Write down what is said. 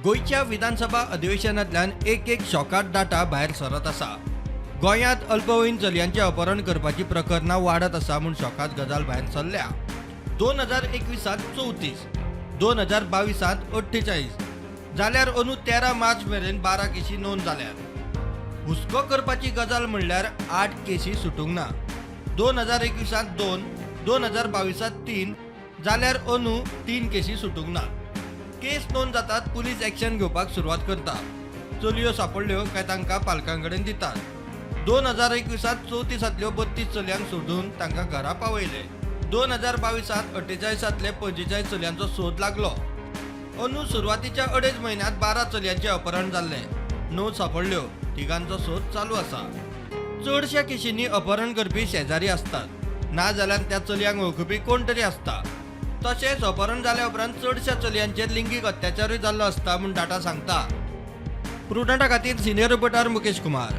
गोंयच्या विधानसभा अधिवेशनांतल्यान एक एक शॉकाद डाटा भायर सरत आसा. गोंयांत अल्पवयीन चलयांचें अपहरण करपाची प्रकरणां वाडत आसा म्हूण शॉकाद गजाल भायर सरल्या. 2021त 34, 2022त 48, जाल्यार अंदू 13 मार्च मेरेन 12 केशी नोंद जाल्यात. हुस्को करपाची गजाल म्हणल्यार 8 केशी सुटूंक ना. 2021त 2, 2022त 3, जाल्यार अंदू 3 केशी सुटूंक ना. केस नोंद जातात, पुलीस एक्शन घेवपाक सुरवात करता. चलयो सापडल्यो काय तांकां पालकां कडेन दितात. 2021त 34तांतल्यो 32 चलयांक सोदून तांकां घरा पावयले. 2022त 48तांतले 45 चलयांचो सोद लागलो. अंदू सुरवातीच्या अडेज म्हयन्यांत 12 चलयांचें अपहरण जाल्लें. 9 सापडल्यो, तिगांचो सोद चालू आसा. चडश्या केशींनी अपहरण करपी शेजारी आसतात, ना जाल्यार त्या चलयांक वळखुपी कोण तरी आसता. तशेंच अपहरण जाल्या उपरांत चडश्या चलयांचेर लिंगीक अत्याचारूय जाल्लो आसता म्हूण डाटा सांगता. प्रुडंटा खातीर सिनियर रिपोर्टर मुकेश कुमार.